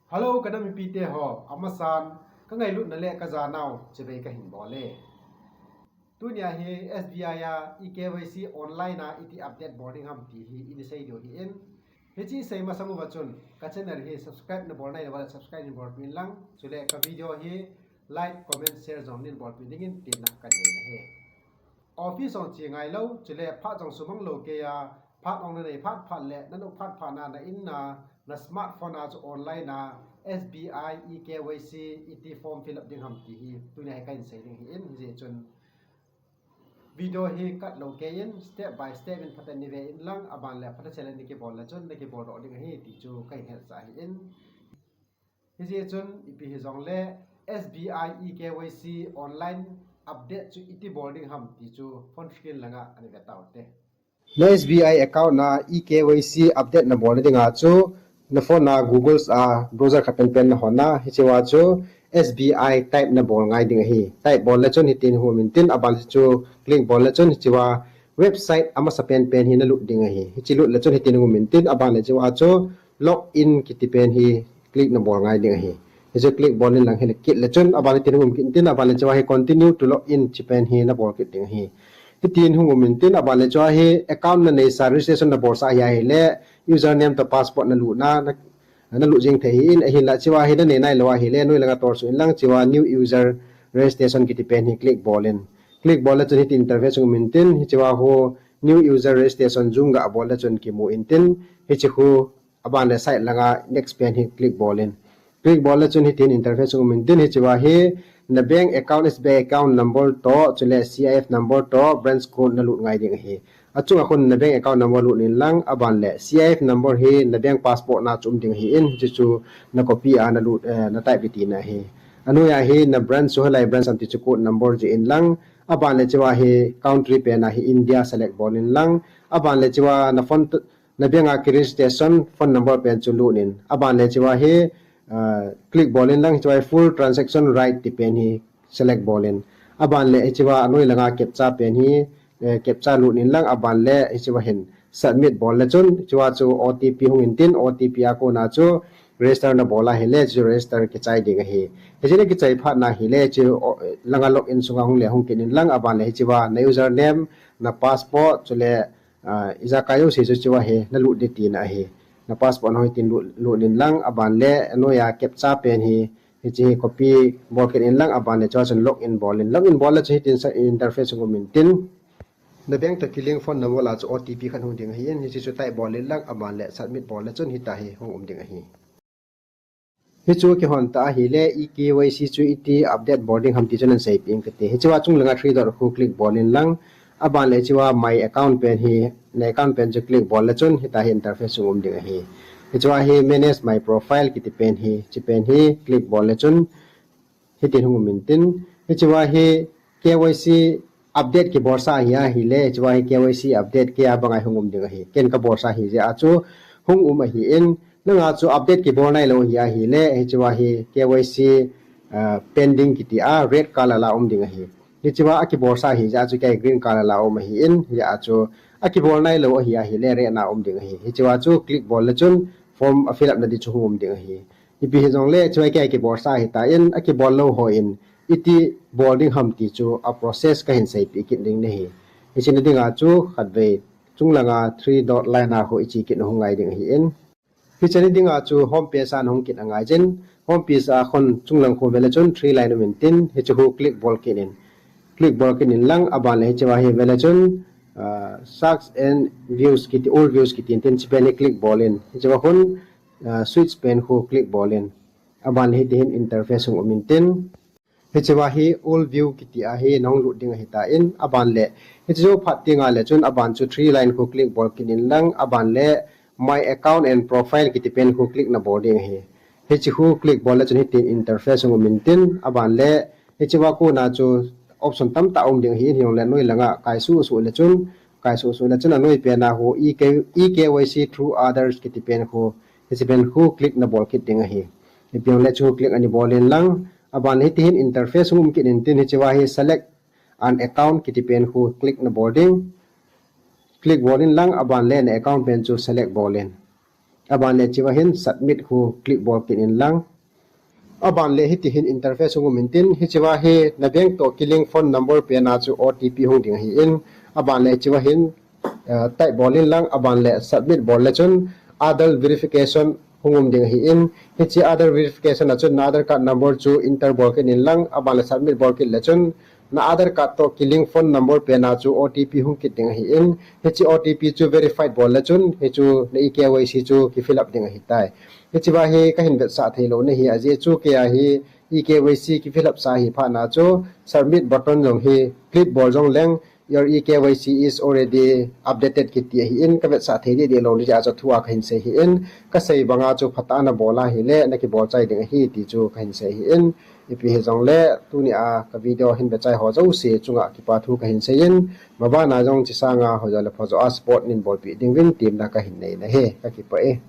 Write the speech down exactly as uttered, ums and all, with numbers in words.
Hello, ka nam mipite ho, amasan, ka ngailutna le ka janau, chibai ka hin bol e. Tunia hi S B I a e-K Y C online a iti update bol ding ham ti hi in sei diu ahi in. Hiche sei masang uva chun, ka channel hi subscribe na bol nailou le subscribe in bolpeh in lang, chule ka video hi like, comment, share jong in bolpeh dingin tina ka nei ahi. Office jong che ngailou, chule phat jong sumang lou kei a, phat ong na nei phat phat le, na nop phat phat na, na in na, na smartphone a chu online a, S B I e-K Y C iti form fill up ding ham ti hi, tunia hi ka in sei ding ahi in, hijeh chun video hi cut lou kei in, step by step in phaten nei ve in lang, aban le phaten sei le nei kibol le chun, nei kibol doh ding ahi ti chu ka in hetsah ahi in. Hijeh chun, ipi hijongle, S B I e-K Y C online update chu iti bol ding ham ti chu phone screen langa ana ve tau te. Na S B I account na e-K Y C update na bol ding a chu, na phone na Google a browser khat pen pen na hon a, hichea chu S B I type na bol ngai ding ahi. Type bol le chun hitin hung um intin, aban chu click bol le chun hichea website amasa pen pen hi na lut ding ahi. Hiche lut le chun hitin hung um intin, aban le chea chu log in kiti pen hi click na bol ngai ding ahi. Hiche click bol in lang hile kit le chun, aban le hitin hung um kit intin, aban le chea hi continue to log in chi pen hi na bol kit ding ahi. Hitin hung um intin, aban le chea hi account na neisa registration na bolsa ahi ahile, username to password na lut na, na, na lut jing thei ahi in, ahinla chea hi na nei nailou ahile, noi langa tol suh in lang chea new user registration kiti pen hi click bol in. Click bol le chun hitin interface hung um intin, hichea hi new user registration jung ga bol le chun kimu intin, hiche khu aban le side langa next pen hi click bol in. Click bol le chun hitin interface hung um intin, hichea hi na bank account, S B I account number to, chule C I F number to, branch code na lut ngai ding ahi. Achunga khun na bank account number lut in lang, aban le C I F number hi na bank passbook na chu um ding ahi in, hiche chu na copy a na lut, eh, na type ding tina ahi. Anoiya hi na branch chu hoilai branch ham ti chu code number jih in lang, aban le chea hi country pen a hi India select bol in lang, aban le chea na phone t-, na bank a ki registration phone number pen chu lut in. Aban le chea hi, ah, click bol in lang, hichea hi full transaction right ti pen hi select bol in. Aban le hichea anoi langa captcha pen hi, eh, captcha lut in lang, aban le hichea hin submit bol le chun, hichea chu O T P hung intin, O T P a kona chu register na bol ahile, chu register kichai ding ahi. Hiche na kichai phat na hile, chu, o, langa log in sunga hung le hung kit in lang, aban le hichea na username, na passbook, chule, ah, ijakai jouse chu chea hi na lut ding tina ahi. Na passbook na hitin lut, lut in lang, aban le anoiya captcha pen hi, hiche hi copy bol kit in lang, aban le chea chun log in bol in. Log in bol le chun hitin sa interface hung um intin, na bank to ki link phone number la chu O T P khat hung ding ahi in, hiche chu type bol in lang, aban le submit bol le chun hitia hi hung um ding ahi. Hichu kihon ta ahile, e-K Y C chu iti update bol ding ham ti chu nan seipeh inge kati. Hichea chung langa three dot khu click bol in lang, aban le chea my account pen hi, na account pen chu click bol le chun, hitia hi interface hung um ding ahi. Hichea hi manage my profile kiti pen hi, chi pen hi click bol le chun, hitin hung um intin. Hichea hi K Y C update kibolsa ahi ahile, hichea hi K Y C update kei a banga hung um ding ahi. Ken kabolsa ahi jeh a chu hung um ahi in, nanga chu update kibol nailou ahi ahile, hichea hi K Y C, ah, pending kiti a red color la um ding ahi. Hichea akibolsa ahi jeh a chu kei green color la um ahi in, hijeh a chu akibol nailou ahi ahile red na um ding ahi. Hichea chu click bol le chun form a fill up na ding chu hung um ding ahi. Ipi hijongle, hichea kei kibolsa ahitan, akibol lou hon iti bol ding ham ti chu a process kahin seipeh kit ding ahi. Hiche na dinga chu khatvei chung langa three dot line a khu iche kit na hung ngai ding ahi in. Hiche na dinga chu home page a na hung kit angai jin. Home page a khun chung lang khu ve le chun three line um intin, hiche khu click bol kit in. Click bol kit in lang, aban le hichea hi ve le chun, ah, search and views kiti, all views kiti intin, chi pen hi click bol in. Hichea khun, ah, switch pen khu click bol in. Aban le hiti hin interface hung um intin. Hichea hi all view kiti a hi na hung lut ding ahitan, aban le hiche jou phat teng le chun aban chu three line khu click bol kit in lang, aban le my account and profile kiti pen khu click na bol ding ahi. Hiche khu click bol le chun hitin interface hung um intin, aban le hichea kona chu option tamtah um ding ahi in, hijongle noi langa kai suh suh le chun, kai suh suh le chun anoi pen a khu E K, e-K Y C through Aadhaar kiti pen khu, hiche pen khu click na bol kit ding ahi. Ipi hijongle chu click ana bol in lang, aban le hiti hin interface hung um kit intin, hichea hi select an account kiti pen khu click na bol ding. Click bol in lang, aban le na account pen chu select bol in. Aban le hichea hin submit khu click bol kit in lang. Aban le hiti hin interface hung um intin, hichea hi na bank toh kilink phone number pen a chu O T P hung ding ahin, aban le hichea hin, uh, type bol in lang, aban le submit bol le chun Aadhaar verification hung um ding ahin, hiche Aadhaar verification a chun na Aadhaar card number chu enter bol kit in lang, aban le submit bol kit le chun na Aadhaar card toh kilink phone number pen a chu O T P hung kit ding ahin, hiche O T P chu verified bol le chun hichu na e K Y C chu ki fill up ding ahitai. Hichea hi kahin vetsah thei lou na hi ajeh chu kei a hi e K Y C ki fill up sah ahi phat na chu submit button jong hi click bol jong leng your e K Y C is already updated kiti ahin, ka vetsah thei deh deh lou na jeh a chu thua kahin sei ahin, ka sei banga chu phatah a na bol ahile na kibol chai ding ahi ti chu kahin sei ahin, ipi hijongle tuni a ka video hin vechai ho jouse chunga kipa thu kahin sei in, maban a jong hiche sanga hoijo le phojo a support nin bolpeh ding uvin temna kahin nei na hi, ka kipah e.